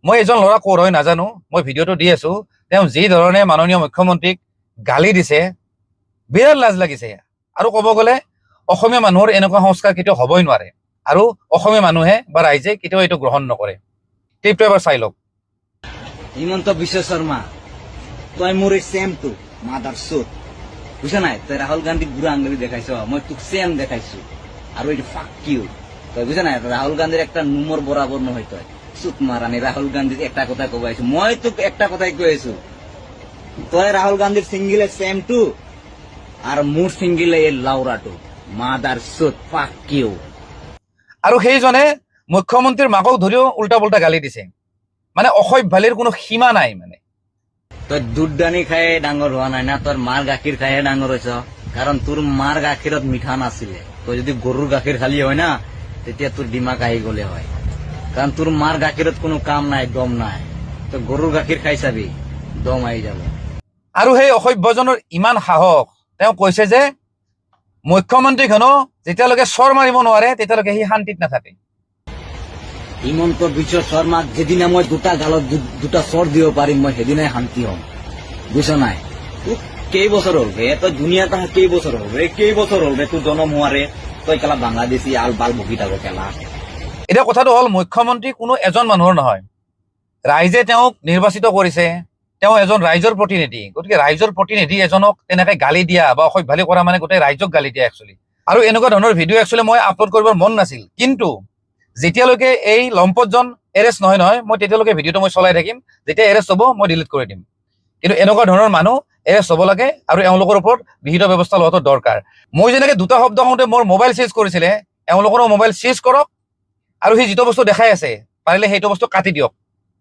মই এজন ল'ৰা ক'ৰ হয় নাজানো, মই ভিডিঅ'টো দি আছোঁ। তেওঁ যি ধৰণে মাননীয় মুখ্যমন্ত্ৰীক গালি দিছে, বিৰাট লাজ লাগিছে। আৰু ক'ব গ'লে অসমীয়া মানুহৰ এনেকুৱা সংস্কাৰ কেতিয়াও হ'বই নোৱাৰে আৰু অসমীয়া মানুহে বা ৰাইজে কেতিয়াও এইটো গ্ৰহণ নকৰে। ক্লিপটো এবাৰ চাই লওক। হিমন্ত বিশ্ব শৰ্মা, তই মোৰ এই চেমটো মাদাৰ চুত, বুজিছা নাই? তই ৰাহুল গান্ধীক বুঢ়া আঙুলি দেখাইছ, মই তোক চেম দেখাইছো। আৰু এইটো ফাক ইউ। তই বুজিছা নাই, ৰাহুল গান্ধীৰ একটা নুমৰ বৰাবৰ নহয় তই, চুত মাৰানি। ৰাহুল গান্ধীৰ একটা কথা ক'ব আহিছো, মই তোক একটা কথাই কৈ আছো। তই ৰাহুল গান্ধীৰ ছিংগিলে চেমটো আৰু মোৰ ছিংগিলে এই লাউৰাটো, মাদাৰ চুত, ফাক ইউ। আৰু সেইজনে মুখ্যমন্ত্ৰীৰ মাকক ধৰিও উল্টা পুল্টা গালি দিছে। মানে অসভ্যালিৰ কোনো সীমা নাই মানে। তই দুধ দানি খাই ডাঙৰ হোৱা নাই না, তোৰ মাৰ গাখীৰ খাইহে ডাঙৰ হৈছ। কাৰণ তোৰ মাৰ গাখীৰত মিঠা নাছিলে। তই যদি গৰুৰ গাখীৰ খালি হয় না, তেতিয়া তোৰ দিমাগ আহি গ'লে হয়। কাৰণ তোৰ মাৰ গাখীৰত কোনো কাম নাই, দম নাই। তই গৰুৰ গাখীৰ খাই চাবি, দম আহি যাব। আৰু সেই অসভ্যজনৰ ইমান সাহস, তেওঁ কৈছে যে মুখ্যমন্ত্ৰীক হেনো যেতিয়ালৈকে চৰ মাৰিব নোৱাৰে, তেতিয়ালৈকে সি শান্তিত নাথাকে। হিমন্ত বিশ্ব শৰ্মাক যেদিনা মই দুটা গালত দুটা চৰ দিব পাৰিম, মই সেইদিনাই শান্তি হ'ম, বুজিছ নাই? তোক কেইবছৰ হ'ল বে? তই দুনিয়াত অহা কেইবছৰ হ'ল ৰে? কেইবছৰ হ'ল ৰে তোৰ জনম হোৱাৰে? তই কেলা বাংলাদেশী আল বাল বকি থাক কেলা। এতিয়া কথাটো হ'ল, মুখ্যমন্ত্ৰী কোনো এজন মানুহৰ নহয়। ৰাইজে তেওঁক নিৰ্বাচিত কৰিছে, তেওঁ এজন ৰাইজৰ প্ৰতিনিধি। গতিকে ৰাইজৰ প্ৰতিনিধি এজনক তেনেকে গালি দিয়া বা অসভ্যালি কৰা মানে গোটেই ৰাইজক গালি দিয়া একচুৱেলি। আৰু এনেকুৱা ধৰণৰ ভিডিঅ' একচুৱেলি মই আপলোড কৰিবৰ মন নাছিল, কিন্তু যেতিয়ালৈকে এই লম্পটজন এৰেষ্ট নহয় নহয়, মই তেতিয়ালৈকে ভিডিঅ'টো মই চলাই থাকিম। যেতিয়া এৰেষ্ট হ'ব, মই ডিলিট কৰি দিম। কিন্তু এনেকুৱা ধৰণৰ মানুহ এৰেষ্ট হ'ব লাগে আৰু এওঁলোকৰ ওপৰত বিহিত ব্যৱস্থা লোৱাটো দৰকাৰ। মই যেনেকে দুটা শব্দ কওঁতে মোৰ মোবাইল চিজ কৰিছিলে, এওঁলোকৰো মোবাইল চিজ কৰক আৰু সি যিটো বস্তু দেখাই আছে, পাৰিলে সেইটো বস্তু কাটি দিয়ক।